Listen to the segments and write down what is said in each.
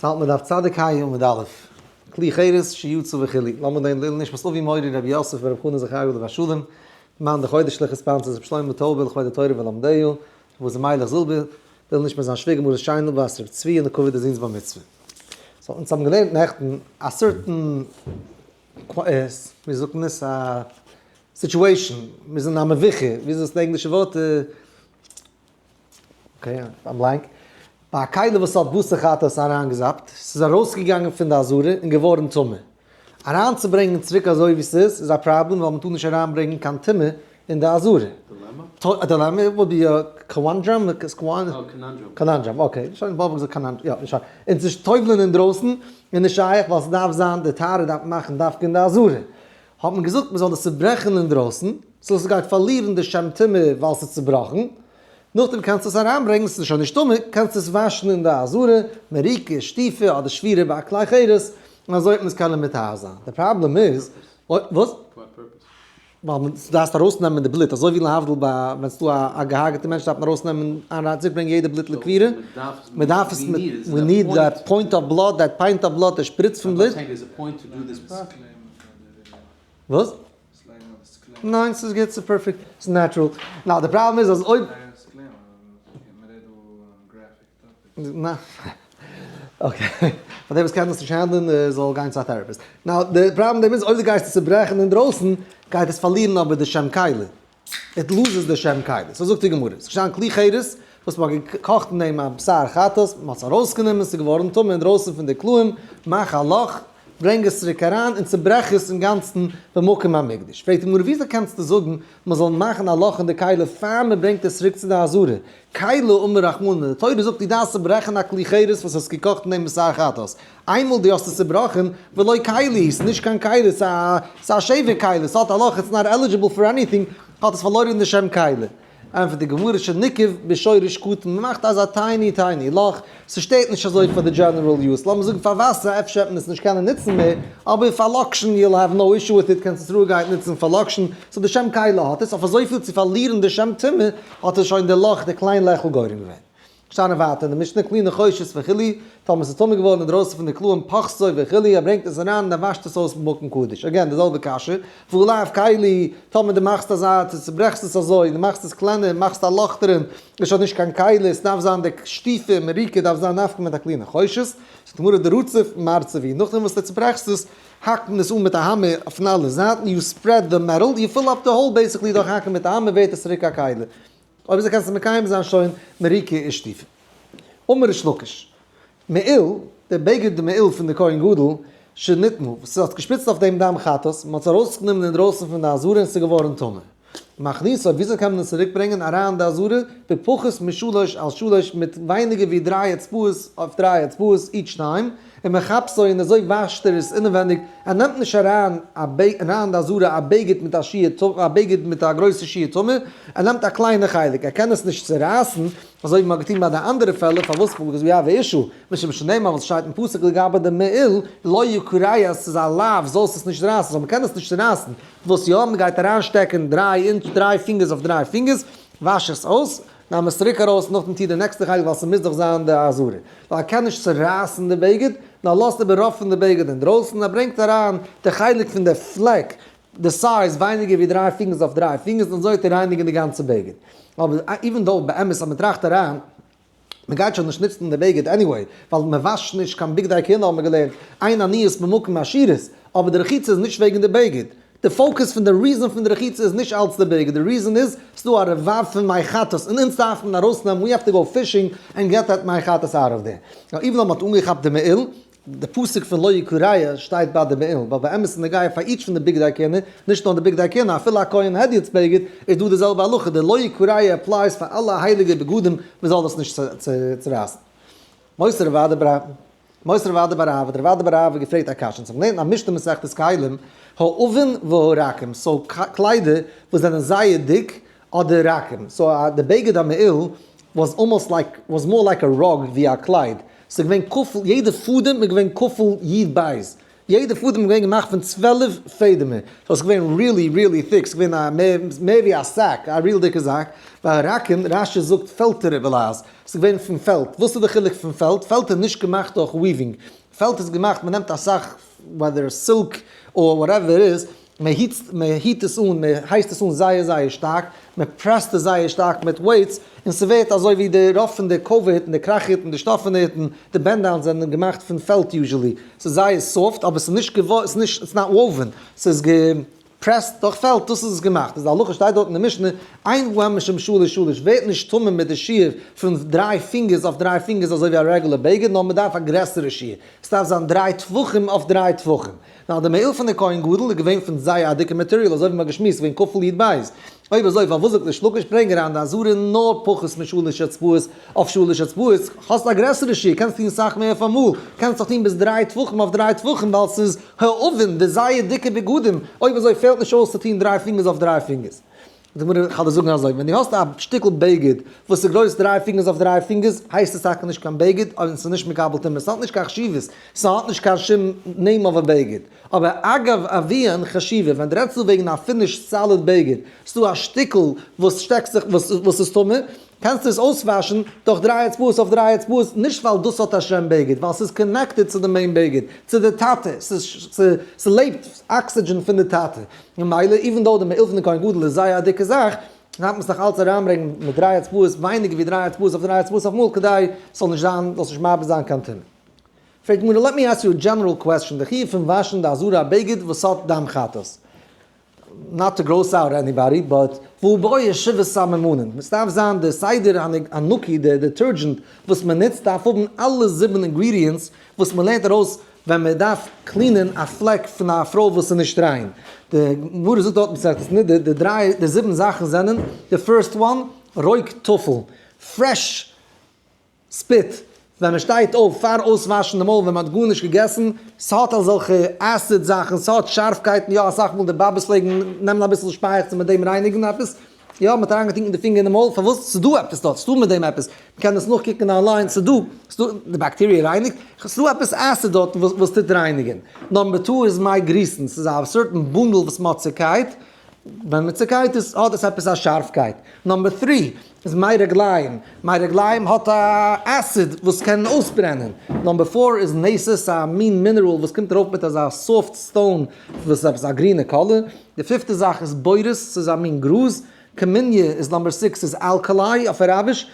ס'האלט מען דף צדיק ה' עמוד א', כלי חרס שיצא וכו', לאמיר דעם לעילוי נשמת אבי מורי רבי יוסף ברב חנא זכרי' עליו השלום, מאן די חודש שליח sponsors רבי שלמה טויבער לכבוד התורה ולומדיה, רבי עוזר מיילעך זילבער, לעילוי נשמת זיין שוויגער מרת שיינדל בת רבי צבי און לכבוד די זון'ס בר מצוה. so אונז האבן געלערנט נעכטן א certain ווי זאגט מען עס א situation, מיר זענען א מבוכה, ווי איז דאס די ענגלישע ווארט? okay, I'm blank. ביי א כלי וואס האט בשר חטאת אריינגעזאפט, ס'איז ארויסגעגאנגען פון די עזרה און געווארן טמא. אריינצוברענגען צוריק אזוי ווי ס'איז, איז א פראבלעם ווייל מ'טאר נישט אריינברענגען קיין טומאה אין די עזרה. דילעמא? א דילעמא would be a conundrum? conundrum. conundrum, okay. שוין באבע געזאגט conundrum, יא, שוין. און צו טובל'ען אינדרויסן איז נישט שייך ווייל ס'דארף זיין, די טהרה דארף מען מאכן דווקא אין די עזרה. האט מען געזאגט מ'זאל עס צוברעכן אינדרויסן, so ס'גייט פארלירן די שם טומאה ווייל ס'איז צובראכן. נאכדעם קענסטו עס אריינברענגן, ס'איז שוין נישט טמא, קענסטו עס וואשן אין די עזרה, מריקה, שטיפה, אדער שבירה ביי א כלי חרס, און אזוי וועט מען עס קענען מטהר זיין. די פראבלעם איז, וואס? ווייל מען דארפסט ארויסנעמען די בלוט, אזוי ווי להבדיל ביי ווען ס'איז דא א געהארגעטע מענטש דארף מען ארויסנעמען און צוריקברענגען יעדע בלוט לקבורה, מען דארף עס, we need that point of blood, that pint of blood, די שפריץ פון בלוט. וואס? ניין ס'איז גוט ס'איז perfect ס'איז natural now די פראבלעם איז אז אויב okay פאר די וואס קענען עס נישט handle ן זאל גיין צו א therapist now די פראבלעם דערמיט איז אויב די גייסט עס צוברעכן אינדרויסן גייט עס פארלירן אבער די שם כלי. it loses די שם כלי. so זאגט די גמרא, ס'איז געשטאנען כלי חרס וואס מ'האט געקאכט אין דעם א בשר חטאת, מ'האט עס ארויסגענומען, ס'איז געווארן טמא אינדרויסן פון די קלעים, מאך א לאך, ברענג עס צוריק אריין און צוברעך עס אינגאנצן במקום המקדש. פרעגט די גמרא, וויאזוי קענסטו זאגן מ'זאל מאכן א לאך אין די כלי פאר מ'ברענגט עס צוריק צו די עזרה? כלי אמר רחמנא, די תורה זאגט דו דארפסט צוברעכן א כלי חרס וואס האסט געקאכט אין דעם בשר חטאת, איינמאל דו האסט עס צובראכן, ולא כלי, ס'איז נישט קיין כלי, ס'איז א שבר כלי, ס'האט א לאך, it's not eligible for anything, האט עס פארלוירן די שם כלי. ענטפערט די גמרא שניקב בשורש קטן, מ'מאכט אזא tiny tiny לאך, ס'שטערט נישט אזוי פאר די general use, לאמיר זאגן פאר וואסער, אפשר וועט מען עס נישט קענען נוצן מער, אבער פאר לאקשן, you'll have no issue with it, קענסט עס רואיגערהייט נוצן פאר לאקשן, so די שם כלי האט עס, אויף אזויפיל צו פארלירן די שם טומאה, האט עס שוין די לאך, די קליין לעכל גורם געווען. געשטאנען ווייטער אין די משנה כלי נחושת וכו', טאמער ס'איז טמא געווארן אינדרויסן פון די קלעים פוחתו וכו', ער ברענגט עס אריין און ער וואשט עס אויס במקום קדוש, again די זעלבע קשיא, והא לאו כלי, טאמער דו מאכסט אזא, דו צוברעכסט עס אזוי, דו מאכסט עס קלענער, מאכסט א לאך דערין, איז שוין נישט קיין כלי, עס דארף זיין די שטיפה מריקה דארף זיין דווקא מיט א כלי נחושת, זאגט די גמרא דרציף מרצבי, נאכדעם וואס דו צוברעכסט עס, האקט מען עס אן מיט א האמער אויפן אלע זייטן, you spread the metal, you fill up the hole basically דורך האקן מיט א האמער ווערט עס צוריק א כלי. אויב אזוי קענסטו מקיים זיין שוין מריקה ושטיפה. אמר ריש לקיש, מעיל, דער בגד די מעיל פון די כהן גדול, שנטמא, וואס ס'האט געשפריצט אויף דעם דם חטאת, מ'האט עס ארויסגענומען אינדרויסן פון די עזרה און ס'איז געווארן טמא. מכניסו, וויאזוי קען מען עס צוריקברענגען אריין אין די עזרה, בפחות משלוש על שלוש, מיט ווייניגער ווי דריי אצבעות אויף דריי אצבעות each time, ומכבסו און אזוי וואשט ער עס אינעווענדיג, ער נעמט נישט אריין אריין די עזרה א בגד מיט א שיעור א בגד מיט א גרויסע שיעור טומאה, ער נעמט א קליינע חלק, ער קען עס נישט צורייסן, אזוי ווי מען האט געטון ביי די אנדערע פעלער, פארוואס because we have issue, משום שנאמר וואס שטייט אין פסוק לגבי די מעיל, לא יקרע אז ס'איז א לאו זאלסט עס נישט רייסן, so מען קען עס נישט צורייסן, וואס יא, מען גייט אריין שטעקן דריי אינטש דריי פינגערס אויף דריי פינגערס, וואש עס אויס, נעם עס צוריק ארויס נאכדעם טו די נעקסטע חלק ווייל ס'מוז דאך זיין די עזרה. ווייל ער קען נישט צורייסן די בגד, נאר לאזט איבער רוב פון די בגד אינדרויסן, ער ברענגט אריין די חלק פון די פלעק, די size ווייניגער ווי דריי פינגערס אויף דריי פינגערס און אזוי וועט ער רייניגן די גאנצע בגד. אבער even though באמת אז מ'טראכט אריין, מ'גייט שוין נישט נוצן די בגד anyway, ווייל מ'וואשט נישט קיין בגדי כהונה האבן מיר געלערנט, אין עניות במקום עשירות, אבער די רחיצה איז נישט וועגן די בגד, די focus פון די reason פון די רחיצה איז נישט אלץ די בגד, די reason איז ס'דא א רבב פון מי חטאת און אונז דארף מען ארויסנעמען, we have to go fishing and get that מי חטאת out of there. now even though מ'האט אנגעכאפט די מעיל, די פסוק פון לא יקרע שטייט ביי די מעיל, ווייל באמת איז נוגע פאר each פון די בגדי כהונה, נישט נאר די בגדי כהונה, אפילו א כהן הדיוט'ס בגד איז דא די זעלבע הלכה, די לא יקרע applies פאר אלע הייליגע בגדים, מ'זאל עס נישט צורייסן. מותיב רב אדא בר מותיב רב אדא בר אהבה, האט רב אדא בר אהבה געפרעגט א קשיא, אונז האבן געלערנט אין א משנה מסכת כלים, העבים והרכים, so קליידער וואס זענען זייער דיק, אדער רכים, so די בגד המעיל was almost like, was more like a rug ווי א קלייד, ס'איז געווען כפול, יעדע פאדעם איז געווען כפול יוד בית. יעדע פאדעם איז געווען געמאכט פון 12 פעדעמער, so עס איז געווען really really thick, ס'איז געווען א מער ווי א sack, א real דיקע זאך, והרכים, רש"י זאגט פעלטערע בלע"ז, ס'איז געווען פון פעלט, וואס איז די חילוק פון פעלט? פעלט איז נישט געמאכט דורך weaving, פעלט איז געמאכט מען נעמט אסאך whether silk or whatever it is, מען היצט מען heat עס אן, מען הייסט עס אן זייער זייער שטארק, מען פרעסט עס זייער שטארק מיט weights, און ס'ווערט אזוי ווי די רוב פון די כובע היטן, די קראך היטן, די שטאפענע היטן, די בענדאונס זענען געמאכט פון פעלט usually, ס'איז זייער soft אבער ס'איז נישט געווא ס'איז נישט it's not woven, ס'איז געפרעסט דורך פעלט, דאס איז עס געמאכט, איז די הלכה שטייט דארט אין די משנה, אין בהם משום שלש שלש, ווערט נישט טמא מיט די שיעור פון דריי פינגערס אויף דריי פינגערס אזוי ווי א רעגולער בגד, נאר מ'דארף א גרעסערע שיעור, ס'דארף זיין דריי טפחים אויף דריי טפחים. נאר די מעיל פון די כהן גדול איז געווען פון זייער א דיקע material אזוי ווי מ'האט געשמועסט געווען כפול י"ב. אויב אזוי פארוואס זאגט ריש לקיש ברענג אריין די עזרה נאר פחות משלש אצבעות אויף שלש אצבעות, האסט א גרעסערע שיעור קענסט טון סאך מער אויפאמאל, קענסט דאך טון ביז דריי טפחים אויף דריי טפחים ווייל ס'איז העבים די זייער דיקע בגדים, אויב אזוי פעלט נישט אויס צו טון דריי פינגערס אויף דריי פינגערס. די גמרא כ'וועל דיר זאגן אזוי, ווען דו האסט א שטיקל בגד וואס איז גרויס דריי פינגערס אויף דריי פינגערס, הייסט עס טאקע נישט קיין בגד, און ס'איז נישט מקבל טומאה, ס'האט נישט קיין חשיבות, ס'האט נישט קיין שום name אויף א בגד. אבער אגב עוביין חשיבה, ווען דו רעדסט דא וועגן א finished solid בגד, ס'דא א שטיקל וואס שטעקט זיך, וואס איז טמא, קענסטו עס אויסוואשן דורך דריי אצבעות אויף דריי אצבעות, נישט ווייל דאס האט א שם בגד, ווייל ס'איז connected צו די main בגד, צו די טאטע, ס'לעבט oxygen פון די טאטע, ממילא even though די מעיל פון די כהן גדול איז זייער א דיקע זאך, דארף מען עס נאך אלץ אריינברענגן מיט דריי אצבעות, ווייניגער ווי דריי אצבעות אויף דריי אצבעות אויף מאל, כדי ס'זאל נישט זיין, זאלסט נישט מאבד זיין קיין טומאה. פרעגט די גמרא, let me ask you a general question, די חיוב פון וואשן די עזרה א בגד וואס האט דם חטאת, not to gross out anybody, but והא בעי שבעה סממנים, עס דארף זיין די סדר הנקי, די detergent וואס מען נוצט דארף האבן אלע זיבן ingredients וואס מען לערנט ארויס ווען מען דארף קלינען א פלעק פון א פרוי וואס איז נישט ריין. די גמרא זאגט דארט מסכת נדה, די דריי, די זיבן זאכן זענען, די first one, רוק טפל, fresh spit, ווען מען שטייט אויף פאר אויסוואשן די מויל ווען מען האט גארנישט געגעסן, ס'האט אזעלכע acid זאכן, ס'האט שארפקייטן, יא אסאך מאל די באבעס פלעגן נעמען אביסל שפייעכץ און מיט דעם רייניגן עפעס, יא מען האט אריינגעטונקען די פינגער אין די מויל, פארוואס? ס'איז דא עפעס דארט, ס'איז דא מיט דעם עפעס, מען קען עס נאכקוקן online, ס'איז דא, ס'איז דא, די באקטעריע רייניגט, ס'איז דא עפעס acid דארטן וואס טוט רייניגן. number two איז מי גריסין, ס'איז א certain בונדל וואס מען האט צעקייט, ווען מען צעקייט עס האט עס עפעס א שארפקייט. number three איז מי רגליים, מי רגליים האט א acid וואס קען אויסברענען. number four איז נסס, א מין mineral וואס קומט ארויף מיט אזא soft stone וואס איז עפעס א גרינע color. די פיפטע זאך איז בורית, ס'איז א מין גראז. כמוניא איז number six איז alkali אויף אראביש.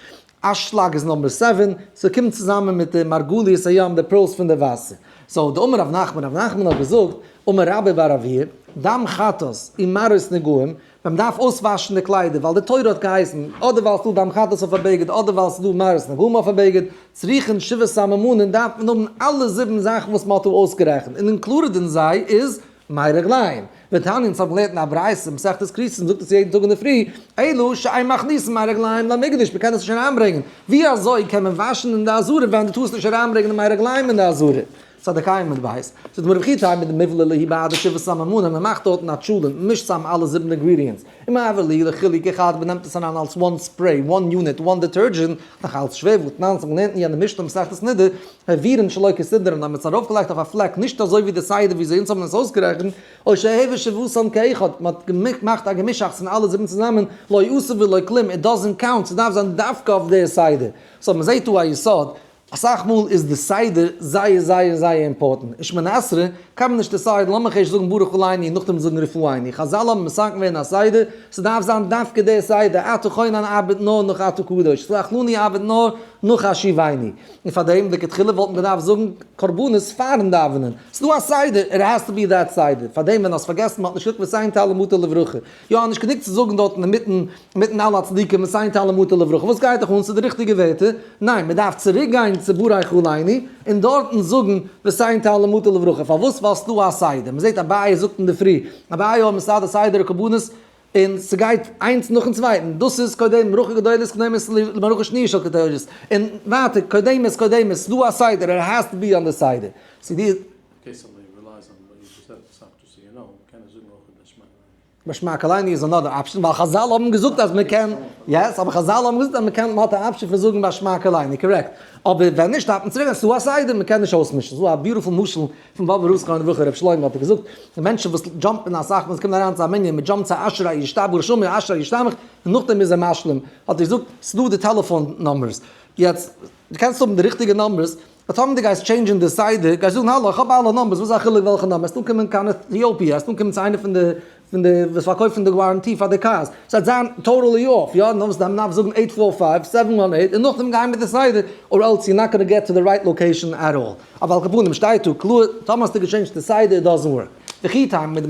אשלג איז number seven, ס'קומט צוזאמען מיט די מרגליות הים די pearls פון די וואסער. so דאמר רב נחמן, רב נחמן האט געזאגט, אמר רבה בר אבוה, דם חטאת ומראות נגעים, ווען מ'דארף אויסוואשן די קליידער ווייל די תורה האט געהייסן, אדער ווייל ס'דא דם חטאת אויף א בגד אדער ווייל ס'דא מראות נגעים אויף א בגד, צריכין שבעה סממנים דארף מען האבן אלע זיבן זאכן וואס מ'האט דא אויסגערעכנט, און included אין זיי איז מי רגליים. ותניא אונז האבן געלערנט אין א ברייתא מסכת כריתות מ'זאגט עס יעדן טאג אינדערפרי, אלא שאין מכניסין מי רגליים למקדש מ'קען עס נישט אריינברענגען, ווי אזוי קען מען וואשן אין די עזרה ווען דו טארסט נישט אריינברענגען די מי רגליים אין די עזרה? צדיקים מיט בית. זאגט די גמרא וכי תימא דמיבלע להו בהדי שבעה סממנים, מ'מאכט דארטן א טשולענט, מ'מישט צאם אלע זיבן ingredients, ומעבר להו לחוליא כאחד, מ'נעמט עס אריין אלס one spray, one unit, one detergent, נאך אלץ שווער, והתנן אונז האבן געלערנט אין יענע משנה מסכת נדה, העבירן שלא כסדרן, אז מ'האט עס ארויפגעלייגט אויף א פלעק נישט אזוי ווי די סדר ווי אזוי אונז האבן עס אויסגערעכנט, או שהעביר שבעתן כאחד, מ'האט געמאכט א געמישאכטס פון אלע זיבן צוזאמען, לא עשה ולא כלום, it doesn't count, ס'דארף זיין דווקא אויף די סדר. so מ'זעט דא א יסוד, אסאך מאל איז די סדר זייער זייער זייער important. אין שמונה עשרה קען מען נישט decide ן, לאמיך ערשט זאגן ברך עלינו און נאכדעם זאגן רפאנו. חזל האבן מתקן געווען א סדר, ס'דארף זיין דווקא די סדר, אתה חונן ארבעט נאר נאך אתה קדוש, סלח לנו ארבעט נאר נאך השיבנו. און פארדעם לכתחילה וואלט מען געדארפט זאגן קרבנות פארן דאווענען. ס'דא א סדר, it has to be that סדר. פארדעם ווען האסט פארגעסן מ'האט נישט געזאגט ותן טל ומטר לברכה. יא, נישט גענוג צו זאגן דארטן אינמיטן מיטן על הצדיקים ותן טל ומטר לברכה, וואס גייט דיך אן, ס'איז די ריכטיגע ווערטער, ניין, מען דארף צוריק גיין צו ברך עלינו און דארטן זאגן ותן טל ומטר לברכה, פארוואס? ווייל ס'דא א סדר, מען זעט אביי זאגט אינדערפרי, אביי האט מסדר סדר הקרבנות, און ס'גייט איינס נאכן צווייטן, דאס איז קודם ברכה גדולה איז קודמת לברכה שניה של קטורת, און ווייטער קודמת קודמת, ס'דא א סדר, it has to be on די סדר. ס'איז די. case somebody relies on what you just said, סאך just so you know, קען ער זאגן אויך אין די שמע. בשמע קולינו איז another option, ווייל חזל האבן געזאגט אז מען קען, yes, אבער חזל האבן געזאגט אז מען קען, מען האט א option פון זאגן בשמע קולינו, correct. אבער ווען נישט דארף מען צוריק גיין, ס'דא א סדר, מען קען נישט אויסמישן. ס'דא א beautiful משל פון באבא רב זכרונו לברכה רבי שלמה האט ער געזאגט, די מענטשן וואס jump ן אסאך ווען עס קומט אריין צו א מנין, מען jump ט צו אשרי ישתבח שמו אשרי ישתמך, און נאכדעם איז ער משלים, האט ער געזאגט, ס'דא די טעלעפאן numbers, יעצט, דו קענסט האבן די ריכטיגע numbers, but טאמער דו גייסט change ן די סדר, גייסט זאגן האלא איך האב אלע numbers, וואס איז א חילוק וועלכע number, עסט אנקומען קיין עטיאפיע, עסט אנקומען צו איינער פון די פון די וואס פארקויפן די guarantee פאר די cars, ס'וועט זיין totally off, יא, נאר וואס מ'דארף זאגן eight four five seven one eight און נאכדעם גיין מיט די סדר, or else you're not gonna get to the right location at all. אבער על כל פנים שטייט דא קלאר, טאמער האסטו גע change ט די סדר it doesn't work. וכי תימא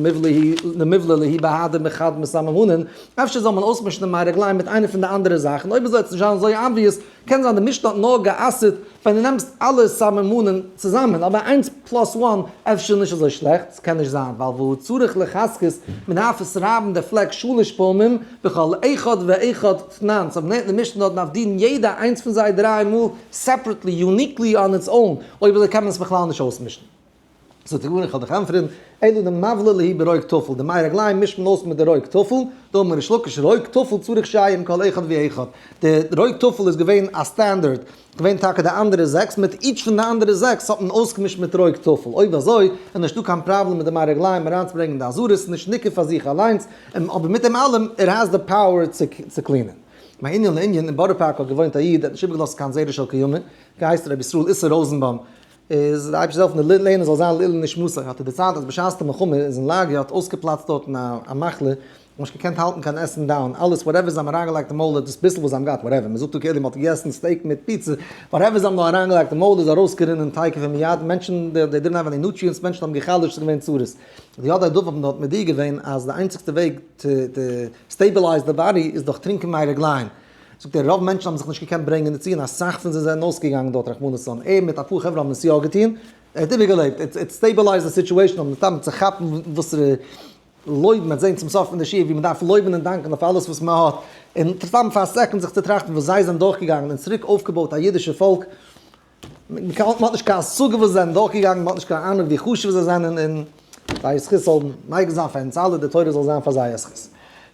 דמיבלע להו בהדי מחד מסממנין, אפשר זאל מען אויסמישן די מי רגליים מיט איינע פון די אנדערע זאכן, אויב אזוי וועט עס נישט זיין אזוי obvious, קען זיין די משנה האט נאר גע'אסר'ט ווען דו נעמסט אלע סממנים צוזאמען, אבער איינס plus one אפשר נישט אזוי שלעכט, ס'קען נישט זיין ווייל והוא צריך לחזקות, מען דארף עס רייבן די פלעק שלש פעמים בכל אחד ואחד תנן, so מ'לערנט אין די משנה דארט מ'דארף דינען יעדע איינס פון זיי דריי מאל separately, uniquely on its own, אויב אזוי קען מען עס בכלל נישט אויסמישן. זאגט די גמרא איך וועל דיך ענטפערן, אלא דמיבלע להו ברוק טפל, די מי רגליים מישט מען אויס מיט די רוק טפל, דאמר ריש לקיש רוק טפל צריך שיהא עם כל אחד ואחד, די רוק טפל איז געווען א סטענדערד, געווען טאקע די אנדערע זעקס, מיט each פון די אנדערע זעקס האט מען אויסגעמישט מיט רוק טפל, אויב אזוי איז נישטא קיין פראבלעם מיט די מי רגליים אריינצוברענגען די אזהרות, נישט ניכר פאר זיך אליינס, אבער מיט דעם אלעם ער has the power צו clean ען. מענין לענין, אין בארא פארק האט געוואוינט א איד, ער האט נישט איבערגעלאזט קיין זרע של קיימא, געהייסן רבי ישראל איסר ראזענבוים, איז די אייבערשטער זאל העלפן די לערנען זאל זיין לעילוי נשמתו, האט ער דערציילט אז בשעת די מלחמה איז אין לאגער האט אויסגעפלאצט דארטן א מחלה, מ'האט נישט געקענט האלטן קיין עסן down, אלעס whatever זיי האבן אריינגעלייגט אין מויל דאס ביסל וואס זיי האבן געהאט whatever, מ'זאגט דא כאילו מ'האט געגעסן steak מיט פיצא, whatever זיי האבן נאר אריינגעלייגט אין מויל איז ארויסגערינען תיכף ומיד, מענטשן they didn't have any nutrients, מענטשן האבן גע'חלש'ט ס'איז געווען צרות. די יודעי דבר האבן דארט מודיע געווען אז די איינציגסטע וועג to stabilize די body איז דורך טרינקען מי רגליים, זאגט ער רוב מענטשן האבן זיך נישט געקענט ברענגען דערצו און אסאך פון זיי זענען אויסגעגאנגען דארט רחמנא לצלן, ער מיט אפאר חברה האבן עס יא געטון, ער האט איבערגעלעבט, it stabilized די situation אבער סתם צו כאפן וואסערע לויב מען וועט זען צום סוף פון די שיעור ווי מען דארף לויבן און דאנקען אויף אלעס וואס מען האט, און סתם פאר א second זיך צו טראכטן וואס זיי זענען דורכגעגאנגען און צוריק אויפגעבויט א אידישע פאלק, מען האט נישט קיין השגה וואס זיי זענען דורכגעגאנגען, מען האט נישט קיין אהנונג ווי חשוב זיי זענען, און זייער זכות זאל מגין זיין פאר אונז אלע, די תורה זאל זיין פאר זייער זכות.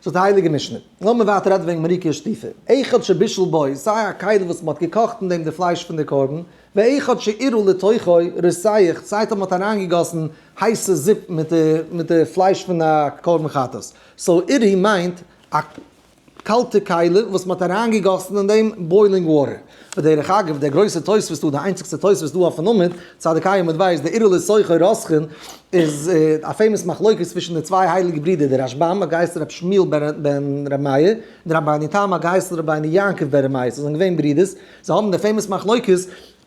זאגט די הייליגע משנה, לאמיר ווייטער רעדן וועגן מריקה ושטיפה, אחד שבישל בו, סיי א כלי וואס מען האט געקאכט אין דעם די פלייש פון די קרבן, ואחד שעירה לתוכו רותח, סיי טאמער מען האט אריינגעגאסן הייסע זופ מיט די מיט די פלייש פון א קרבן חטאת, so עירה מיינט א קאלטע כלי וואס מ'האט אריינגעגאסן אין דעם boiling water. בדרך אגב, דער גרויסער תוספות דא, די איינציגסטע תוספות דא אויפן עמוד, צדיק ה' עמוד ב', די עירה לתוכו רותחין, איז א famous מחלוקת צווישן די צוויי הייליגע ברידער, דער רשבם האט געהייסן רבי שמואל בן רבי מאיר, און דער רבינו תם האט געהייסן רבינו יעקב בן רבי מאיר, זיי זענען געווען ברידערס, זיי האבן די famous מחלוקת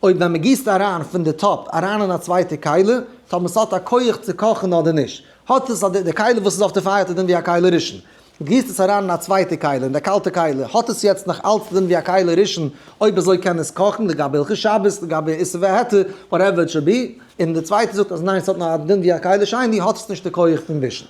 אויב ווען מ'גיסט אריין פון די טאפ אריין אין א צווייטע כלי, טאמער ס'האט א כח צו קאכן אדער נישט. האט עס די כלי וואס איז אויף די פייער האט א דין ווי א כלי ראשון. גיסט עס אריין אין א צווייטע כלי, אין די קאלטע כלי, האט עס יעצט נאך אלץ דין ווי א כלי ראשון, אויב אזוי קען עס קאכן, לגבי הלכות שבת, לגבי איסור והיתר, whatever it should be, און די צווייטע זאגט אז ניין ס'האט נאר א דין ווי א כלי שני, האט עס נישט די כח פון בישול.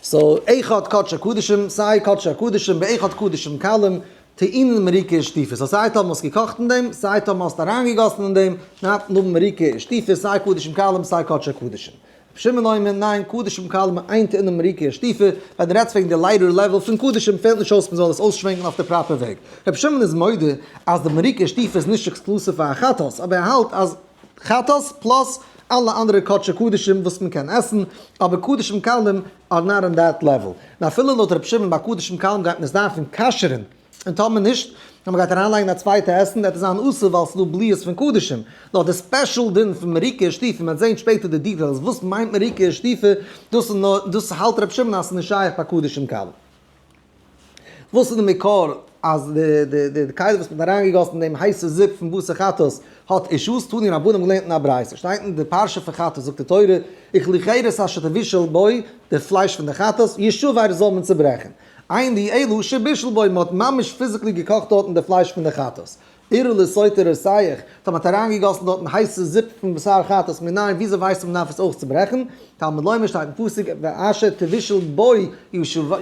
so, אחד קדשי קדשים, סיי קדשי הקדשים, ואחד קדשים קלים, טעונין מריקה ושטיפה, so סיי טאמער האסט געקאכט אין דעם, סיי טאמער האסט אריינגעגאסן אין דעם, דארף מען האבן מריקה ושטיפה, סיי קדשים קלים, סיי קדשי הקדשים. רבי שמעון אומר, ניין, קדשים קלים אין טעונין מריקה ושטיפה, ווען דו רעדסט וועגן די lighter level פון קדשים פעלט נישט אויס מען זאל עס אויסשווענקן אויף די proper וועג. רבי שמעון איז מודה אז די מריקה ושטיפה איז נישט exclusive פאר א חטאת, אבער ער האלט אז חטאת plus אלע אנדערע קדשי קדשים וואס מען קען עסן, אבער קדשים קלים are not on that level. און אפילו לויט רבי שמעון ביי קדשים קלים גייט מען עס דארפן כשר'ן. און טאמער נישט, ווען מ'גייט אריינלייגן א צווייטע עסן וועט עס זיין אסור ווייל ס'איז דא בליעות פון קדשים. נאר די special דין פון מריקה ושטיפה, מ'וועט זען שפעטער די details וואס מיינט מריקה ושטיפה, דאס איז נאר, דאס האלט רבי שמעון אז ס'איז נישט שייך ביי קדשים קלים. וואס איז די מקור אז די די די כלי וואס מ'האט אריינגעגאסן אין דעם הייסע זופ פון בשר חטאת האט אישוס? תנו רבנן האבן געלערנט אין א ברייתא, שטייט אין די פרשה פון חטאת זאגט די תורה, וכלי חרס אשר תבשל בו, די פלייש פון די חטאת, ישבר זאל מען צוברעכן. אין לי אלא שבישל בו, מען האט ממש physically געקאכט דארטן די פלייש פון די חטאת. עירה לתוכו רותח, טאמער האט אריינגעגאסן דארטן הייסע זופ פון בשר חטאת מנין, וויאזוי ווייסט מען מ'דארף עס אויך צוברעכן? תלמוד לומר שטייט אין פסוק ואשר תבשל בו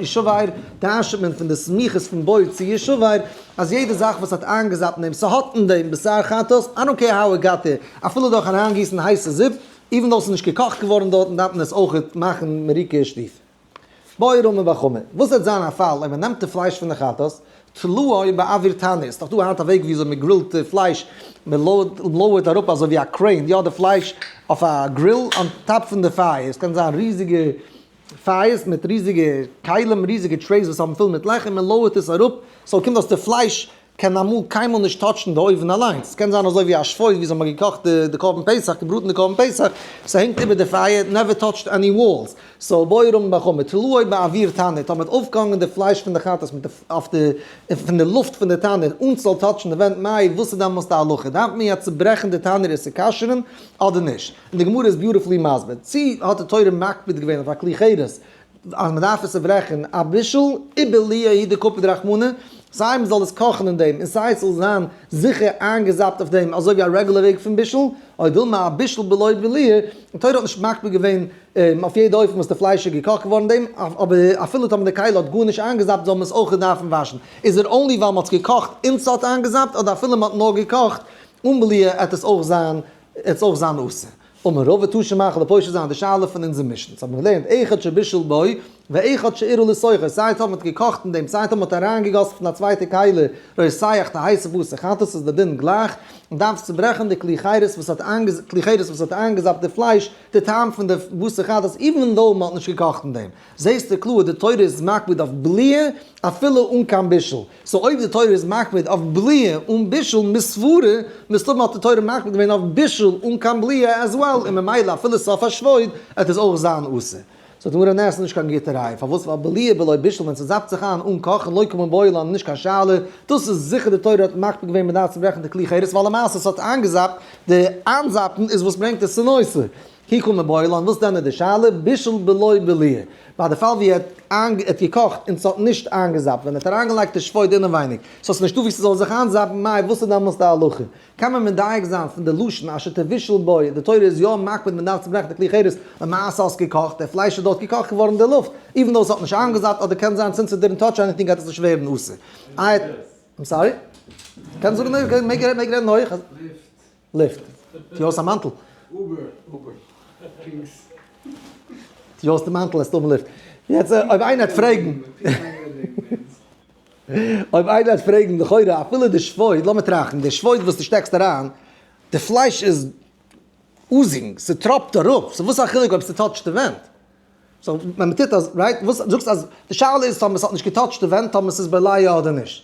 ישבר, דרש'נט מען פון די סמיכות פון בו צו ישבר, אז יעדע זאך וואס האט איינגעזאפט אין דעם, ס'האט אין דעם בשר חטאת, I don't care how it got there, אפילו דורך אריינגיסן הייסע זופ, even though ס'איז נישט געקאכט געווארן דארטן דארף מען עס אויכעט מאכן מריקה ושטיפה. בעי רמי בר חמא, וואס וועט זיין א פאל אויב מען נעמט די פלייש פון די חטאת, תלאו באוויר תנור, ס'דאך דא היינט א וועג וויאזוי מען גרילט די פלייש, מען לויערט אראפ אזוי ווי א crane, יא די פלייש אויף א grill on top פון די פייער, ס'קען זיין ריזיגע פייערס מיט ריזיגע כלים, ריזיגע trays וואס האבן פול מיט לעכער, מען לויערט עס אראפ, so קומט אויס די פלייש קען אמאל קיינמאל נישט touch ן די אויוון אליינס, ס'קען זיין אזוי ווי א שפוי ווי זיי האבן געקאכט די קרבן פסח, געבראטן די קרבן פסח, ס'הענגט איבער די פייער, never touched any walls, so בעי רמי בר חמא, תלאו באוויר תנור, טאמער האט אויפגעהאנגען די פלייש פון די חטאת מיט די אויף די פון די לופט פון די תנור אן ס'זאל touch ן די ווענט, מאי וואס איז דעמאלס די הלכה, דארף מען יעצט צוברעכן די תנור עס צו כשר'ן אדער נישט? און די גמרא איז beautifully מסביר, צי האט די תורה מקפיד געווען אויף א כלי חרס אז מען דארף עס צוברעכן אבישול ובליעה הוא דקפיד רחמנא, סיי מען זאל עס קאכן אין דעם און סיי עס זאל זיין זיכער איינגעזאפט אויף דעם אזוי ווי א רעגולער וועג פון בישול, או דילמא אבישול בלא בליעה, די תורה האט נישט מקפיד געווען אויף יעדע אופן וואס די פלייש איז געקאכט געווארן אין דעם, אבער אפילו טאמער די כלי האט גארנישט איינגעזאפט זאל מען עס אויך דארפן וואשן, איז ער only ווייל מען האט עס געקאכט און ס'האט איינגעזאפט אדער אפילו מען האט נאר געקאכט אן בליעה עט עס אויך זיין עט עס אויך זיין אסור. אמר רבא תא שמע כ'וועל פושט זיין די שאלה פון אונזער משנה. ס'האט מען געלערנט אחד שבישל בו ואחד שאירע לתוכו, סיי טאמער מ'האט געקאכט אין דעם סיי טאמער מ'האט אריינגעגאסן פון א צווייטע כלי רותח די הייסע בשר חטאת איז די דין גלייך, און דארפסט צוברעכן די כלי חרס וואס האט כלי חרס וואס האט איינגעזאפט די פלייש די טעם פון די בשר חטאת even though מ'האט נישט געקאכט אין דעם. זעסטו קלאר די תורה איז מקפיד אויף בליעה אפילו אן קיין בישול. so אויב די תורה איז מקפיד אויף בליעה אן בישול מסברה, מסתמא האט די תורה מקפיד געווען אויף בישול אן קיין בליעה as well, און ממילא אפילו סוף השפוד עט עס אויך זיין אסור. so די גמרא נעה ס'איז נישט קיין גוטע ראיה, פארוואס ווייל בליעה בלא בישול ווען ס'זאפט זיך איין אן קאכן לא קא מיבעיא לן נישט קיין שאלה, דאס איז זיכער די תורה האט מקפיד געווען מ'דארף צוברעכן די כלי חרס ווייל למעשה ס'האט איינגעזאפט, די איינזאפן איז וואס ברענגט עס צו נותר. כי קא מיבעיא לן, וואס דען איז די שאלה? בישול בלא בליעה. ביי די פאל ווי ער האט געקאכט און ס'האט נישט איינגעזאפט, ווען ער האט אריינגעלייגט די שפוד אינעווייניג, so ס'נישטא ווי ס'זאל זיך איינזאפן, מאי וואס איז דעמאלס די הלכה? קען מען מדייק זיין פון די לשון אשר תבושל בו, די תורה איז יא מקפיד מען דארף צוברעכן די כלי חרס, למעשה האסט געקאכט, די פלייש איז דארט געקאכט געווארן אין די לופט, even though ס'האט נישט איינגעזאפט, אדער קען זיין since it didn't touch anything גייט עס נישט ווערן אסור. איי, I'm sorry? קענסט זאגן אויך, מעג רעדן הויך. לופט. טו אויס א מאנטל. Uber, Uber. פינקס. טו אויס די מאנטל עסטו האבן לופט. יעצט אויב איינער וועט פרעגן. אויב איינער וועט פרעגן לכאורה אפילו די שפוד, לאמיר טראכטן, די שפוד וואס דו שטעקסט אריין, די פלייש איז oozing, ס'טראפט אראפ, so וואס איז א חילוק אויב ס' touch ט די ווענט? so ווען מ'טוט אז, right? וואס זאגסט אז די שאלה איז טאמער ס'האט נישט גע touch ט די ווענט טאמער ס'איז בולע אדער נישט.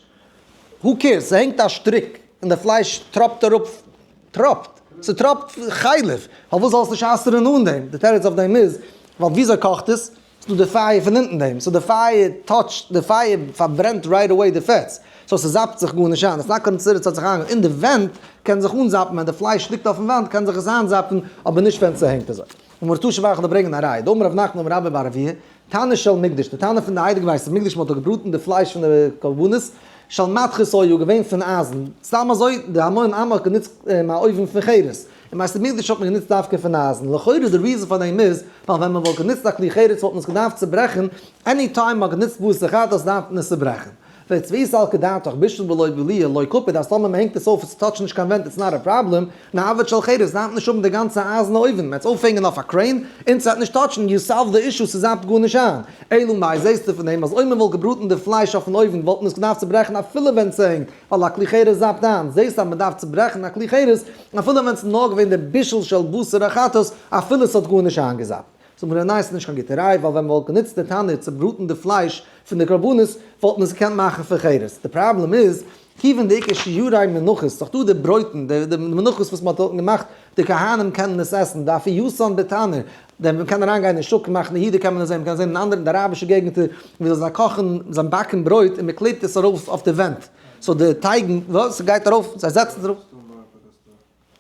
who cares? ס'הענגט א שטריק און די פלייש טראפט אראפ, טראפט, ס'טראפט חלב, פארוואס זאל עס נישט אסר'ן אן דעם? די תירוץ אויף דעם איז, ווייל וויאזוי קאכט עס? ס'דא די פייער פון אונטן דעם, so די פייער touch ט, די פייער פארברענט right away די פעטס, so ס'זאפט זיך גארנישט איין, it's not considered ס'האט זיך איינגע, אין די ווענט קען זיך אנזאפן, ווען די פלייש ליגט אויפן וואנט קען זיך עס איינזאפן, אבער נישט ווען ס'הענגט אזוי. אמר תא שמע כ'וועל ברענגען א ראיה, דאמר רב נחמן אמר רבה בר אבוה, תנור של מקדש, די תנור פון די הייליגע בית המקדש, מ'האט דאך געבראטן די פלייש פון די קרבנות, של מתכות היו, געווען פון אייזן, סתם אזוי, די המון עם האט גענוצט א אויוון פון חרס, אין בית המקדש האט מען גענוצט דווקא פון אייזן, לכאורה די reason פאר דעם איז, ווייל ווען מ'וואלט גענוצט א כלי חרס וואלט מען עס געדארפט צוברעכן, any time מ'האט גענוצט בשר חטאת דארף מען עס צוברעכן. ואי סלקא דעתך בישול בלא בליעה לא קפיד אז טאמער מ'הענגט עס אויף עס touch ט נישט קיין ווענט it's not a problem, נעביד של חרס דארף נישט האבן די גאנצע אייזן אויוון, מ'עט עס אויפהענגען אויף א crane און ס'וועט נישט touch ן, you solve the issue ס'זאפט גארנישט איין. אלא מאי זעסטו פון דעם אז אויב מ'וואלט געבראטן די פלייש אויפן אויוון וואלט מען עס געדארפט צוברעכן אפילו ווען ס'הענגט, ווייל א כלי חרס זאפט איין, זעסט אז מ'דארף צוברעכן א כלי חרס אפילו ווען ס'איז נאר געווען די בישול של בשר החטאת אפילו ס'האט גארנישט איינגעזאפט. זאגט מיר ניין ס'איז נישט קיין גוטע ראי' ווייל ווען מ'וואלט גענוצט די תנור צו בראטן די פלייש פון די קרבנות וואלט מען עס געקענט מאכן פון חרס, די פראבלעם איז כיוון דאיכא שיורי מנחות, ס'דאך דא די ברויטן די מנחות וואס מ'האט דארטן געמאכט די כהנים קענען עס עסן, דאפיותן בתנור, דען מ'קען אריין גיין אין שוק מחנה יהודה קען מען עס זען, מ'קען זען אין אנדערע אין די אראבישע געגנטער ווי זיי קאכן זיי באקן ברויט און מ'קלעבט עס ארויף אויף די ווענט, so די טייגן וואס ס'גייט ארויף זיי זעצן עס ארויף.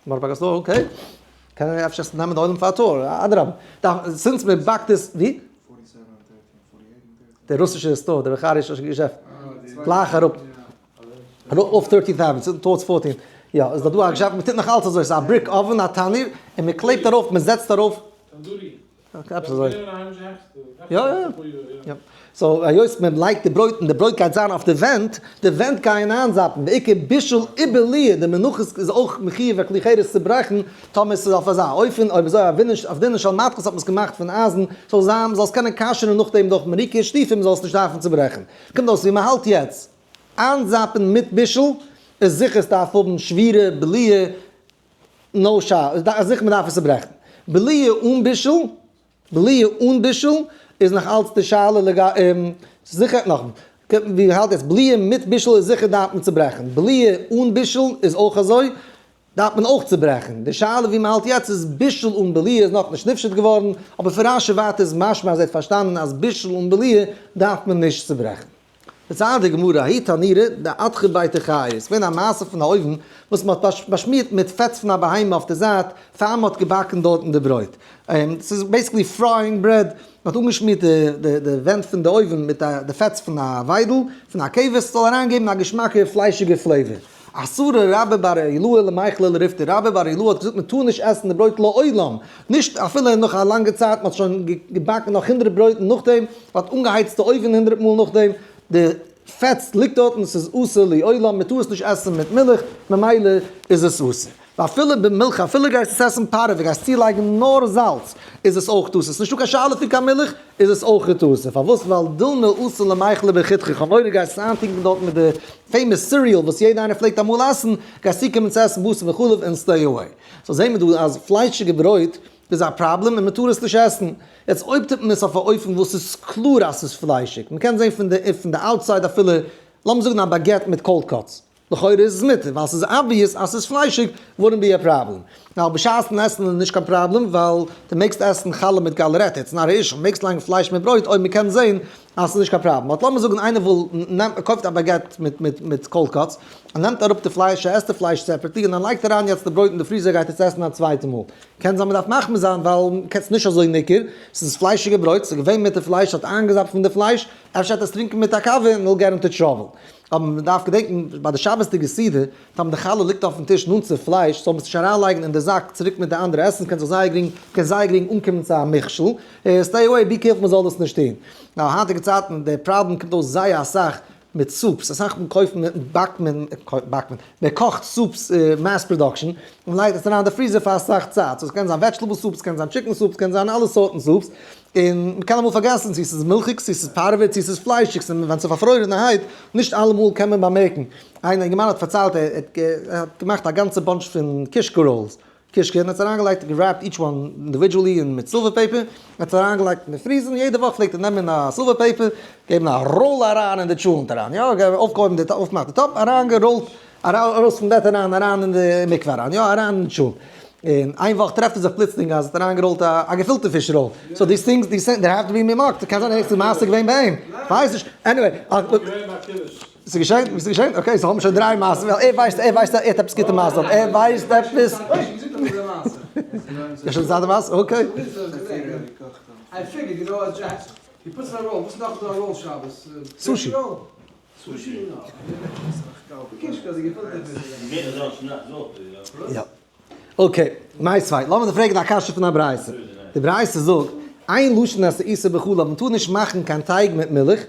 בארא פארק store, okay. קען ער אפשר נעמען די עולם פאר א tour, אדרבה. since מען באקט עס, ווי? די רוסישע store, די בוכארישע געשעפט. גלייך אראפ. אויף thirteenth avenue, towards fourteen. יא, איז דא דא א געשעפט, מען טוט נאך אלץ אזוי, ס'איז א brick oven, א תנור, און מען קלעבט ארויף, מען זעצט ארויף. טאנדורי. עפעס אזוי. יא יא יא. so היות מען לייגט די ברויט און די ברויט גייט זיין אויף די ווענט, די ווענט גייען איינזאפן, בעיקר בישול ובליעה, די מנחות איז אויך מחיוב א כלי חרס צו ברעכן, טאמער ס'איז אויף אזא אופן, אויב אזוי אויף דינע של מתכות האט מען עס געמאכט פון אייזן, זאל זיין מ'זאל עס קענען כשר'ן נאכדעם דורך מריקה שטיפים מ'זאל עס נישט דארפן צוברעכן. קומט אויס ווי מ'האלט יעצט, איינזאפן מיט בישול איז זיכער ס'דארף האבן שבירה, בליעה, no שאלה, זיכער מ'דארף עס צוברעכן. בליעה אן בישול, בליעה אן בישול איז נאך אלץ די שאלה לגבי, זיכער נאך, ווי האלט יעצט, בליעה מיט בישול איז זיכער דארף מען צוברעכן, בליעה אן בישול איז אויך אזוי, דארף מען אויך צוברעכן, די שאלה ווי מ'האלט יעצט איז בישול אן בליעה איז נאכנישט נפשט געווארן, אבער פון רשי ווייטער איז משמע אז ער האט פארשטאנען אז בישול אן בליעה דארף מען נישט צוברעכן. דערציילט די גמרא, ההוא תנורא דאדכר ביה תוכייא, עס איז געווען א מעשה פון א אויוון וואס מען האט באשמירט מיט פעטס פון א בהמה אויף די זייט פאר מען האט געבאקן דארטן די ברויט, ס'איז basically frying bread, מען האט אנגעשמירט די ווענט פון די אויוון מיט די פעטס פון א וויידל, פון א כבש, ס'זאל אריינגעבן א געשמאקע פליישיגע flavor. אסרה רבה בר אילעאי למיכלה לריפתא, רבה בר אילעאי האט געזאגט מען טאר נישט עסן די ברויט לעולם, נישט אפילו נאך א לאנגע צייט, מען האט שוין געבאקן נאך הונדרעט ברויטן נאכדעם, מען האט אנגעהייצט די אויוון הונדרעט מאל נאכדעם, די פעטס ליגט דארט און עס איז אסור לעולם, מען טאר עס נישט עסן מיט מילך, ממילא איז עס אסור. ואפילו במילחא, אפילו גייסט עס עסן פארעווע, גייסט צולייגן נאר זאלץ, איז עס אויך אסור, עס איז נישטא קיין שאלה פון קיין מילך, איז עס אויך אסור, פארוואס? ווייל דילמא אתי למיכלה בחיתוכא, כ'האב מורא גייסט עס איינטונקן דארט מיט די famous cereal וואס יעדע איינער פלעגט אמאל עסן, גייסט צוקומען צו עסן בשר וחלב און stay away. so זעהן מיר דא אז פליישיגע ברויט איז א פראבלעם און מ'טאר עס נישט עסן. יעצט אויב טוט מען עס אויף א אופן וואס איז קלאר אז ס'איז פליישיג, מ'קען זעהן פון די פון די outside אפילו, לאמיר זאגן א baguette מיט cold cuts, לכאורה איז עס מותר, ווייל ס'איז obvious אז ס'איז פליישיג, wouldn't be a problem. נאר בשעת'ן עסן איז נישט קיין פראבלעם, ווייל דו מעגסט עסן חלה מיט גאלערעטע, it's not a issue, מעגסט לייגן פלייש מיט ברויט אויב מ'קען זען אז ס'איז נישט קיין פראבלעם. but לאמיר זאגן איינער וויל נעמט קויפט א baguette מיט מיט מיט cold cuts, ער נעמט אראפ די פלייש, ער עסט די פלייש separately, און ער לייגט אריין יעצט די ברויט אין די freezer גייט ער עס עסן א צווייטע מאל. קען זיין מ'דארף מחמיר זיין ווייל ס'איז נישט אזוי ניכר, ס'איז פליישיגע ברויט, ס'איז געווען מיט די פלייש, ס'האט איינגעזאפט פון די פלייש, אפשר וועט ער עס טרינקען מיט א קאווע און will get into trouble. אבער מען דארף געדענקן ביי די שבת'דיגע סעודה, טאמער די חלה ליגט אויפן טיש נאנט צו פלייש, זאל מען עס נישט אריינלייגן אין די זאק צוריק מיט די אנדערע עסן, קען זיך זייער גרינג, קען זייער גרינג אנקומען צו א מכשול, stay away, be careful מען זאל דאס נישט טון. נאר היינטיגע צייטן, די פראבלעם קומט אויס זייער אסאך מיט soups, אסאך מאל קויפט מען, באקט מען, באקט מען, מען קאכט soups mass production, און לייגט עס אריין אין די freezer פאר אסאך צייט, so עס קען זיין vegetable soup, עס קען זיין chicken soup, עס קען זיין אלע סארטן soups, און מ'קען אמאל פארגעסן צו ס'איז מילכיג, צו ס'איז פארווע, צו ס'איז פליישיג, ס'איז ווען ס'איז פארפרוירענערהייט, נישט אלעמאל קען מען באמערקן. איין אינגערמאן האט פארציילט ער האט געמאכט א גאנצע bunch פון קישקע rolls, קישקע, און האט עס אריינגעלייגט, גע wrapped each one individually און מיט silver paper, האט עס אריינגעלייגט אין די freezer, און יעדע וואך פלעגט ער נעמען א silver paper, געבן א roll אריין אין די טשולענט אריין, יא, אויפגעהויבן די, אויפגעמאכט די טאפ, אריינגעראולט ארויס פון בעט אריין, אריין אין די מקווה אריין, יא, אריין אין טשולנט. און איין וואך טרעפט ער זיך פלוצלינג אז ער האט אריינגעראולט א געפילטע פיש roll. so these things, these things, there have to be מימאקט, קען זיין ער איז מעשה געווען ביי אים, כ'ווייס נישט, anyway. ס'איז געשען? ס'איז געשען? okay, so האבן שוין דריי מעשות, ווייל ער ווייסט, ער ווייסט, ער האט עפעס גוטע מעשות, ער ווייסט עפעס. יא שוין זייט די מעשה? okay. Sushi. יא. okay, מיתיבי, לאמיר דיר פרעגן א קשיא פון א ברייתא. די ברייתא זאגט, אין לשין את העיסה בחלב, מען טאר נישט מאכן קיין טייג מיט מילך,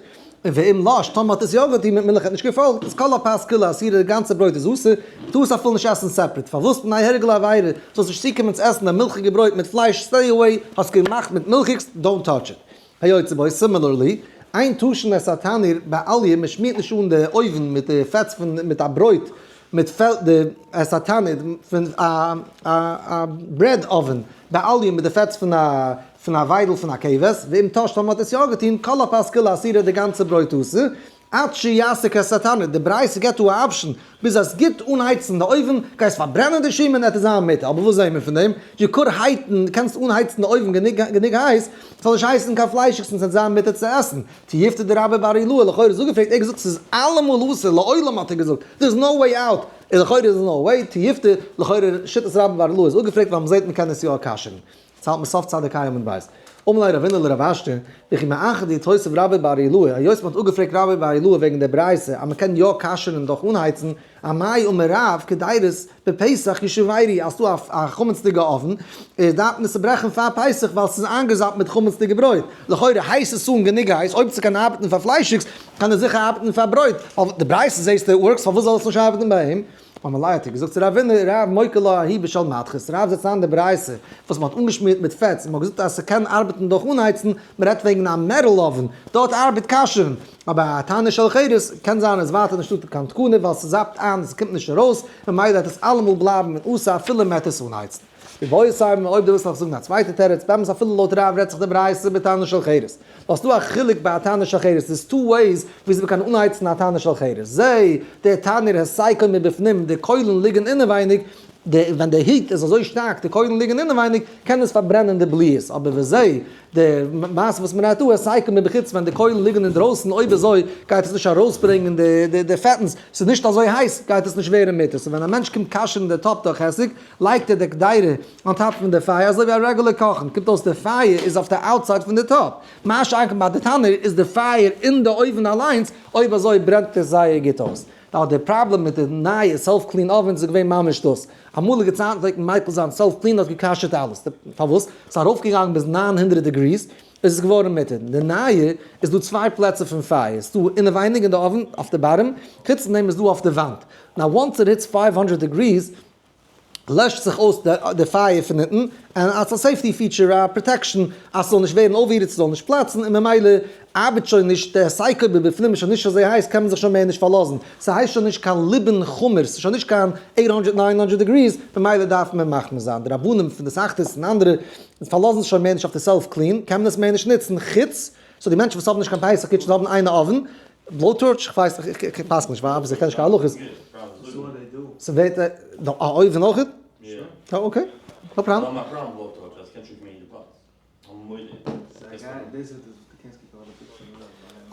און ואם לש, טאמער האט עס יא געטון מיט מילך האט נישט געפאלגט, איז כל הפת כולה אסורה, די גאנצע ברויט איז אסור, מען טאר עס אפילו נישט עסן separate. פארוואס? מפני הרגל העבירה, זאלסט נישט צוקומען צו עסן די מילכיגע ברויט מיט פלייש, stay away, האסט געמאכט מיט מילכיגס, don't touch it. היוצא בו, similarly, אין תשין את התנור באליה, מען שמירט נישט אן די אויוון מיט די פעטס פון מיט א ברויט מיט פעל די את התנור פון א א bread oven באליה מיט די פעטס פון א פון א וויידל פון א כבש, ואם תש טאמער האט עס יא געטון, כל הפת כולה אסורה די גאנצע ברויט אסור, עד שיסך את התנור, די ברייתא געבט דא א option, ביז אז גוט אנהייצן די אויוון, גייסט פארברענען די שומן עט עס זיין מותר, אבער וואס זעהן מיר פון דעם? you could heat ן, דו קענסט אנהייצן די אויוון גענוג גענוג הייס, ס'זאל נישט הייסן קיין פליישיגס און ס'וועט זיין מותר צו עסן. תיובתא דרבה בר אילעאי, לכאורה איז אפגעפרעגט, ער האט געזאגט ס'איז אלעמאל אסור, לעולם האט ער געזאגט, there is no way out, און לכאורה איז no way, תיובתא, לכאורה שיטת רבה בר אילעאי איז אפגעפרעגט ווייל מ'זעהט מ'קען עס יא כשר'ן. ס'האלט מיר סוף צדיק ה' עמוד ב'. אמר ליה רבינא לרב אשי, וכי מאחר דאיתותב רבה בר עילאי, היות מ'האט אפגעפרעגט רבה בר עילאי וועגן דער ברייתא אז מ'קען יא כשר'ן דורך אנהייצן, אמאי אמר רב קדירות בפסח ישברו אז ס'דא א חמצ'דיגע אויוון, איז דארף מען עס צוברעכן פאר פסח ווייל ס'איז איינגעזאפט מיט חמצ'דיגע ברויט. לכאורה הייסט עס אן גענוג הייס, אויב ס'קען ארבעטן פאר פליישיגס, קען עס זיכער ארבעטן פאר ברויט, ווייל די ברייתא זעסטו works, פארוואס זאל עס נישט ארבעטן ביי אים? אמר ליה האט ער געזאגט צו רבינא רב מוקי לה ההיא בשל מתכות, רב זעצט איין די ברייתא וואס מ'האט אנגעשמירט מיט פעטס און מ'האט געזאגט אז ס'קען ארבעטן דורך אנהייצן, מ'רעדט וועגן א metal אויוון, דארט ארבעט כשר'ן, אבער א תנור של חרס קען זיין איז ווייטער נישטא קיין תקנה ווייל ס'זאפט איין און ס'קומט נישט ארויס, ממילא וועט עס אלעמאל בלייבן און אסור אפילו מ'עט עס אנהייצן. איבעית אימא אויב דו ווילסט נאך זאגן א צווייטע תירוץ, באמת אפילו לויט רב רעדט זיך די ברייתא בתנור של חרס. ווייל ס'דא א חילוק ביי א תנור של חרס, there's two ways וויאזוי מ'קען אנהייצן א תנור של חרס. זה, דער תנור הסיקו מבפנים, די קוילן ליגן אינעווייניג, די ווען די heat איז אזוי שטארק, די קוילן ליגן אינעווייניג, קען עס פארברענען די בליעות. אבער וזה, די מעשה וואס מ'רעדט דא, הסיקו מבחוץ, ווען די קוילן ליגן אינדרויסן, אויב אזוי גייט עס נישט ארויסברענגען די די פעטנס, ס'איז נישט אזוי הייס, גייט עס נישט ווערן מותר. so ווען א מענטש קומט כשר'ן די טאפ דורך היסק, לייגט ער די קדירה on top פון די פייער אזוי ווי א regular קאכן, קומט אויס די פייער איז אויף די outside פון די טאפ, מה שאין כן ביי די תנור איז די פייער אין די אויוון אליינס, אויב אזוי ברענט עס זייער גוט אויס. נאר די פראבלעם מיט די נייע self clean ovens איז געווען ממש דאס, אמאליגע צייטן פלעגט מען מיקל זיין self clean האט גע'כשר'ט אלעס, פארוואס? ס'איז ארויפגעגאנגען ביז 900 degrees, איז עס געווארן מותר. די נייע איז דא צוויי פלעצער פון פייער, ס'איז דא אינעווייניג אין די אויוון אויף די bottom, חוץ פון דעם איז דא אויף די וואנט. now once it hits 500 degrees לעשט זיך אויס די פייער פון אונטן, און אלס א safety feature א protection אז ס'זאל נישט ווערן overheated ס'זאל נישט פלאצן, און ממילא ארבעט שוין נישט די הסיקו מבפנים איז שוין נישט אזוי הייס קען מען זיך שוין מער נישט פארלאזן, ס'הייסט שוין נישט קיין ליבון חמור ס'איז שוין נישט קיין 800 900 degrees, ממילא דארף מען מחמיר זיין, די רבנים פון די התאחדות און אנדערע פארלאזן זיך שוין מער נישט אויף די self clean, קען מען עס מער נישט נוצן, חוץ so די מענטשן וואס האבן נישט קיין פסח kitchen האבן איינע אויוון, blowtorch? כ'ווייס נישט, איך פסק נישט, ווייל איך קען נישט קיין הלכות. ס'ווערט א אויוון אויך? אה okay, no problem.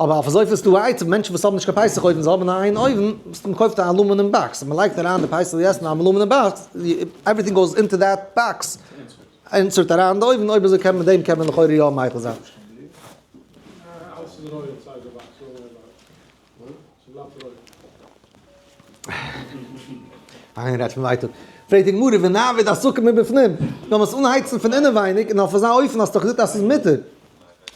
אבער אויף אזויפיל איז דא א עצה, מענטשן וואס האבן נישט קיין פסח אויוון, זיי האבן נאר איין אויוון, מסתם קויפט א aluminum box, מען לייגט אריין די פסח עסן אין א aluminum box, everything goes into that box, insert אריין אין די אויוון, אויב אזוי קען מען דעם קען מען לכאורה יא מיקל זיין. אלעס איז רוי inside די box, ס'בלייבט רוי. איינער רעדט פון ווייטאג. פרעגט די גמרא ונעביד הסקה מבפנים, זאל מען עס אנהייצן פון אינעווייניג און אויף אזא אופן האסטו דאך געזאגט אז ס'איז מותר.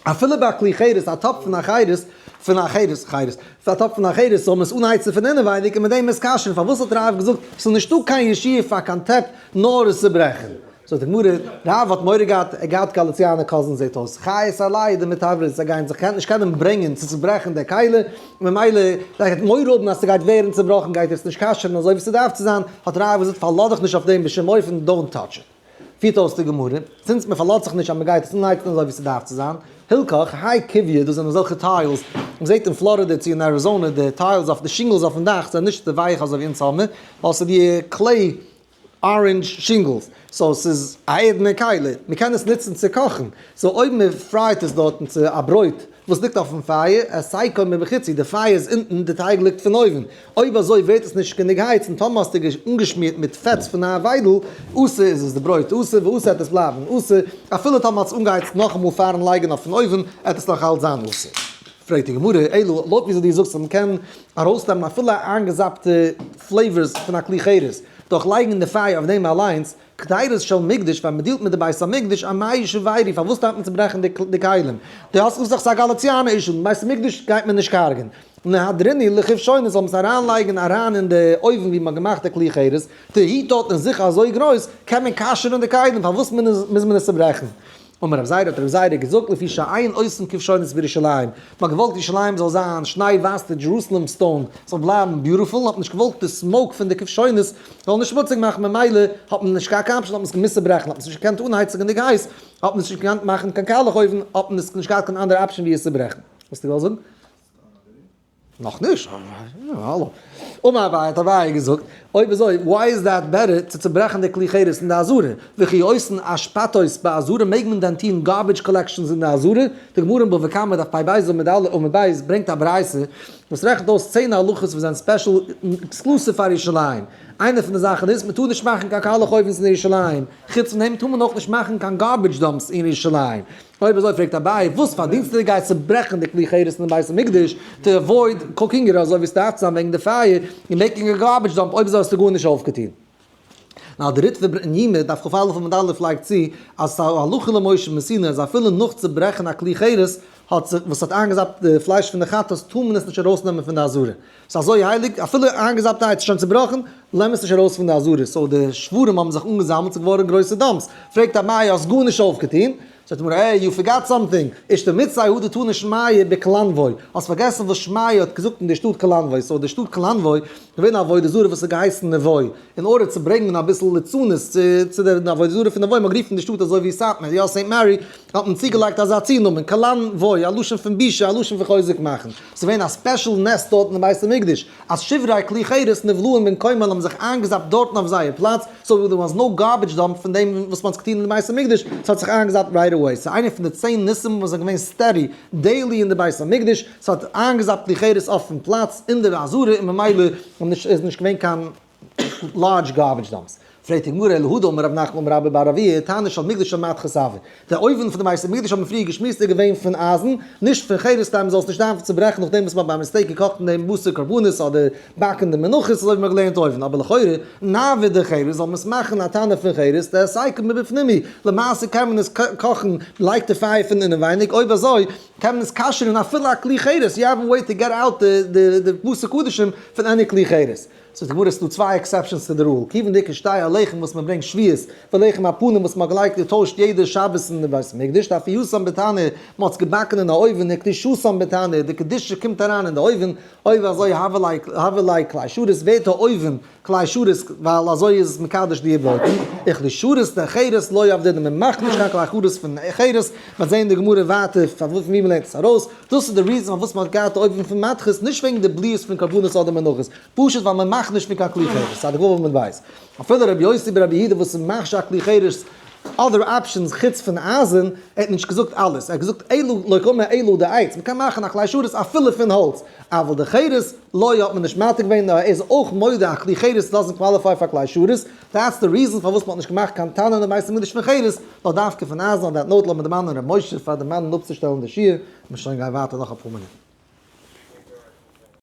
אפילו ביי כלי חרס, א טאפ פון א חרס, פון א חרס, חרס, א טאפ פון א חרס זאל מען עס אנהייצן פון אינעווייניג און מיט דעם עס כשר'ן, פארוואס האט רב געזאגט ס'איז נישטא קיין ישועה פאר קיין טעפ נאר עס צוברעכן? זאגט די גמרא, רב האט מורא געהאט, ער געהאט גאליציאנער cousins זעט אויס, חייס עלי דמתברא, זיי גייען זיך נישט קענען ברענגען צו צוברעכן די כלי, ממילא זיי גייט מורא האבן אז ס'גייט ווערן צובראכן גייט ער עס נישט כשר'ן אזוי ווי ס'דארף צו זיין, האט רב געזאגט פארלאז דיך נישט אויף דעם בשום אופן, don't touch it. פירט אויס די גמרא, since מ'פארלאזט זיך נישט אז מ'גייט עס אנהייצן אזוי ווי ס'דארף צו זיין, הילכך, האי כיביא, דאס זענען אזעלכע tiles, מ'זעט אין פלארידע צו אין אריזאנע די tiles אויף די shingles אויפן דאך זענען נישט די ווייך אזוי ווי אונז האבן מיר, ווייל ס'איז די clay orange shingles, so ס'איז א ערדענע כלי, מ'קען עס נוצן צו קאכן, so אויב מ'פרייט עס דארטן צו א ברויט וואס ליגט אויפן פייער, הסיקו מבחוץ, די פייער איז אונטן, די טייג ליגט פון אויבן, אויב אזוי ווערט עס נישט גענוג הייס, און טאמער האסטו אנגעשמירט מיט פעטס פון א וויידל, אסור איז עס די ברויט אסור, ואסור עט עס בלייבן אסור, אפילו טאמער האט עס אנגעהייצט נאכאמאל פארן לייגן אויפן אויוון, עט עס נאך אלץ זיין אסור. פרעגט די גמרא, אלא לויט וויאזוי דו זאגסט אז מ'קען ארויסנעמען אפילו איינגעזאפטע flavors פון א כלי חרס דורך לייגן אין די פייער אויף דעם אליינס, קדירות של מקדש, ווען מ'דילט מיט די בית המקדש, אמאי ישברו, פארוואס דארף מען צוברעכן די כלים? דו האסט געזאגט ס'איז א גאליציאנע issue, אין בית המקדש גייט מען נישט קארגן. נהדרינהו לכבשונות זאל מען עס אריינלייגן אריין אין די אויוון ווי מ'האט געמאכט די כלי חרס, די heat דארט איז זיכער אזוי גרויס, קען מען כשר'ן די כלים, פארוואס מוז מען עס צוברעכן? אמר רב זירא האט רב זירא געזאגט לפי שאין עושין כבשונות בירושלים, מען האט געוואלט ירושלים זאל זיין שניי ווייס די Jerusalem stone זאל בלייבן beautiful האט מען נישט געוואלט די smoke פון די כבשונות זאל נישט שמוציג מאכן ממילא האט מען נישט געהאט קיין option האט מען עס געמוזט צוברעכן האט מען עס נישט געקענט אנהייצן גענוג הייס האט מען עס נישט געקענט מאכן קיין קאלעך אויוון האט מען עס נישט געהאט קיין אנדערע option ווי עס צוברעכן. וואס האסטו געוואלט זאגן? נאך נישט, האלא. אמר אביי האט אביי געזאגט, אויב אזוי why is that better צו צוברעכן די כלי חרס אין די עזרה, וכי עושין אשפתות בעזרה מעג מען דען טוהן garbage collections אין די עזרה? די גמרא אין בבא קמא דף פ"ב עמוד א' עמוד ב' ברענגט א ברייתא וואס רעכנט אויס 10 הלכות וואס זענען special exclusive פאר ירושלים. איינע פון די זאכן איז, מען טאר נישט מאכן קיין קאלעך אויוונס אין ירושלים. חוץ פון דעם טאר מען אויך נישט מאכן קיין garbage dumps אין ירושלים. אויב אזוי פרעגט אביי, וואס פארדינסטו די גייסט צוברעכן די כלי חרס אין די בית המקדש to avoid cooking it אזוי ווי ס'דארף צו זיין וועגן די פייער, און making a garbage dump, אויב אזוי האסטו גארנישט אויפגעטון. נאר די ריטב"א אין יומא דף כ"א עמוד א' לייגט צו אז ס'איז א הלכה למשה מסיני אז אפילו נאך צוברעכן א כלי חרס האט זיך וואס האט איינגעזאפט די פלייש פון די חטאת טאר מען עס נישט ארויסנעמען פון די עזרה. ס'איז אזוי הייליג אפילו איינגעזאפטע הייט איז שוין צובראכן, נעם עס נישט ארויס פון די עזרה. so די שברים האבן זיך אנגעזאמלט, ס'איז געווארן גרויסע dumps. פרעגט אביי האסט גארנישט אויפגעטון? זאגט די גמרא, hey, you forgot something, אישתמיטתיה הא דתני שמעיה בקלנבוי, האסט פארגעסן וואס שמעיה האט געזאגט אין די שטאט קלנבוי, so די שטאט קלנבוי איז געווען א עבודה זרה וואס האט געהייסן נבוי, in order צו ברענגען אביסל ליצנות צו די עבודה זרה פון נבוי, מ'האט גערופן די שטאט אזוי ווי סאטמאר, יא Saint Mary, האט מען צוגעלייגט אזא צונאמען, קלנבוי, א לשון פון בושה, א לשון פון חוזק מאכן, ס'איז געווען א special נס דארט אין די בית המקדש, אז שברי כלי חרס נבלעים במקומן האבן זיך איינגעזאפט דארטן אויף זייער פלאץ, so there was no garbage dump פון דעם וואס מ'האט געטון אין די בית המקדש, ס'האט זיך איינגעזאפט right away. ס'איז איינע פון די 10 ניסים וואס זענען געווען steady daily אין די בית המקדש, ס'האט איינגעזאפט כלי חרס אויפן פלאץ אין די עזרה און ממילא איז נישט געווען קיין large garbage dumps. פרעגט די גמרא, אלא הא דאמר רב נחמן אמר רבה בר אבוה, תנור של מקדש של מתכות הוה. די אויוון פון די בית המקדש האט מען פריער געשמועסט איז געווען פון אייזן, נישט פון חרס כדי מ'זאל עס נישט דארפן צוברעכן נאכדעם וואס מ'האט ביי mistake געקאכט אין דעם בשר קרבנות אדער באקן די מנחות אזוי ווי מ'האט געלערנט אויבן, אבער לכאורה נעביד דחרס זאל מען עס מאכן א תנור פון חרס, דהסיקו מבפנים, למעשה קען מען עס קאכן, לייגט די פייער פון אינעווייניג, אויב אזוי קען מען עס כשר'ן אפילו א כלי חרס, you have a way to get out די בשר קדשים פון any כלי חרס. זאגט די גמרא ס'דא צוויי exceptions צו די rule, כיוון דאיכא שתי הלחם וואס מ'ברענגט שבועות, ולחם הפנים וואס מ'האט געלייגט געטוישט יעדע שבת אין די בית המקדש, דאפיותן בתנור, מ'האט עס געבאקן אין א אויוון, וקדושתן בתנור, די קדושה קומט אריין אין די אויוון, אויב אזוי הוה ליה כלי שרת ווערט די אויוון כלי שרת ווייל אזוי איז עס מקדש די ברויטן, וכלי שרת דחרס לא עבדינן, מ'מאכט נישט קיין כלי חרס פון חרס, מ'וועט זען אין די גמרא ווייטער פון ווי מ'לערנט עס ארויס, דאס איז די reason פארוואס מ'האט געהאט די אויוון פון מתכות, נישט וועגן די בליעות פון קרבנות אדער מנחות, פשוט ווייל מען מאכט נישט פון קיין כלי חרס, צדיק ו' עמוד ב'. אפילו רבי יוסי ברבי יהודה וואס איז מכשיר א כלי חרס other options חוץ פון אייזן, ער האט נישט געזאגט אלעס, ער האט געזאגט אלא לא קאמר אלא דעץ, מען קען מאכן א כלי שרת אפילו פון האלץ, אבל דחרס לא האט מען נישט מתיר געווען, נאר ער איז אויך מודה א כלי חרס doesn't qualify פאר כלי שרת, that's the reason פארוואס מען האט נישט געמאכט קיין תנור אין די בית המקדש פון חרס, נאר דווקא פון אייזן, on that note לאמיר דערמאנען ר' משה פאר דערמאנען אפצושטעלן די שיעור, מ'שוין גיין ווייטער נאך אפאר מינוט.